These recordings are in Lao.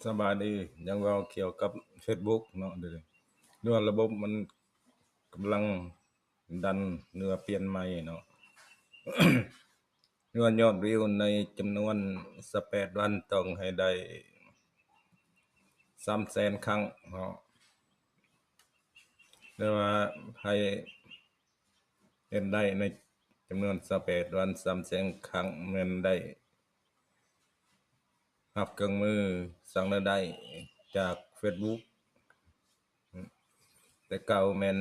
ສະບາຍດີ. ຍັງເວົ້າກ່ຽວກັບ Facebook ເນາະ ເດີ ເລື່ອງລະບົບມັນກຳລັງດັນ ເລື່ອງປ່ຽນໃໝ່ເນາະ ເລື່ອງຍອດວິວໃນຈຳນວນຊາວແປດວັນ ຕ້ອງໃຫ້ໄດ້ສາມແສນຄັ້ງເນາະ ຫຼືວ່າໃຫ້ ເຮັດໄດ້ໃນຈຳນວນຊາວແປດວັນ ສາມແສນຄັ້ງ ແມ່ນໄດ້ຮັບເຄື່ອງມືສ້າງລາຍໄດ້ຈາກ Facebook ແຕ່ເກົ່າແມ່ນ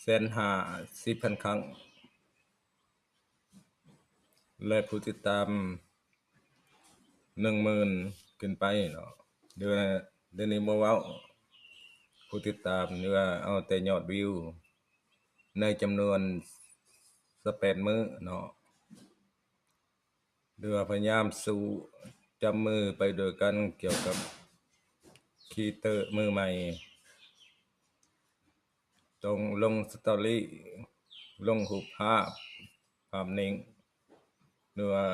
ແສນຫ້າສິບພັນຄັ້ງ ແລະ ຜູ້ຕິດຕາມໜຶ່ງໝື່ນຂຶ້ນໄປເນາະ. ດຽວ ດຽວນີ້ບໍ່ເວົ້າຜູ້ຕິດຕາມ ຫຼືວ່າເອົາແຕ່ຍອດວິວໃນຈຳນວນຊາວແປດມື້ເນາະ ຫຼືວ່າພະຍາຍາມສູ້ຈັບມືໄປດ້ວຍກັນ ກ່ຽວກັບຄຣີເອເຕີມືໃໝ່ ຕ້ອງລົງສະຕໍຣີ ລົງຮູບພາບ ພາບນິ້ງ ຫຼືວ່າ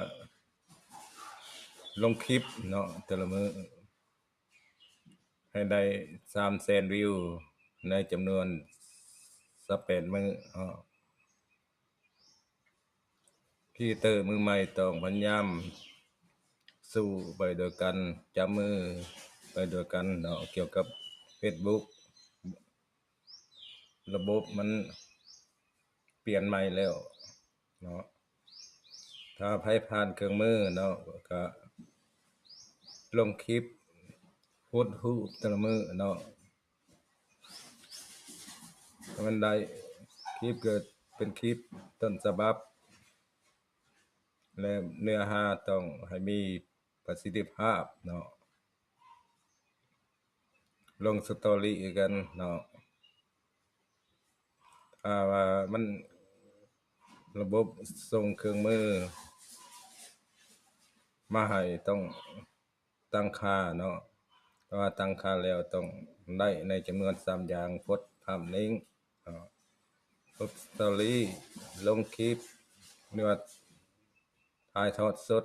ລົງຄລິບເນາະ ແຕ່ລະມື້ ໃຫ້ໄດ້ສາມແສນວິວໃນຈຳນວນຊາວແປດມື້ເນາະ. ຄຣີເອເຕີມືໃໝ່ຕ້ອງພະຍາຍາມສູ້ໄປດ້ວຍກັນ ຈັບມືໄປດ້ວຍກັນເນາະ ກ່ຽວກັບ Facebook ລະບົບມັນປ່ຽນໃໝ່ແລ້ວເນາະ. ຖ້າໃຜຜ່ານເຄື່ອງມືເນາະ ກະລົງຄລິບໂພສຮູບແຕ່ລະມື້ເນາະ ໃຫ້ມັນໄດ້ ຄລິບກະເປັນຄລິບຕົ້ນສະບັບ ແລະ ເນື້ອຫາຕ້ອງໃຫ້ມີປະສິດທິພາບເນາະ. ລົງສະຕໍຣີຄືກັນເນາະ ຖ້າວ່າມັນ ລະບົບສົ່ງເຄື່ອງມືມາໃຫ້ ຕ້ອງຕັ້ງຄ່າເນາະ ຖ້າວ່າຕັ້ງຄ່າແລ້ວຕ້ອງໄດ້ໃນຈຳນວນສາມຢ່າງ ໂພສພາບນິ້ງເນາະ ລົງສະຕໍຣີ ລົງຄລິບ ຫຼືວ່າຖ່າຍທອດສົດ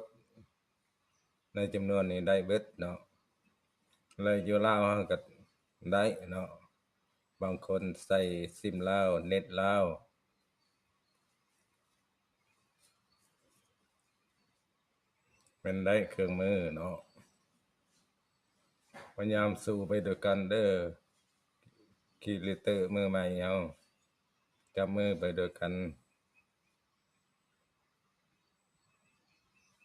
ໃນຈຳນວນນີ້ໄດ້ເບິດເນາະ ແລະ ຢູ່ລາວເຮົາກະໄດ້ເນາະ ບາງຄົນໃຊ້ຊິມລາວ ເນັດລາວ ແມ່ນໄດ້ເຄື່ອງມືເນາະ. ພະຍາຍາມສູ້ໄປດ້ວຍກັນເດີ ຄຣີເອເຕີມືໃໝ່ເຮົາ ຈັບມືໄປດ້ວຍກັນ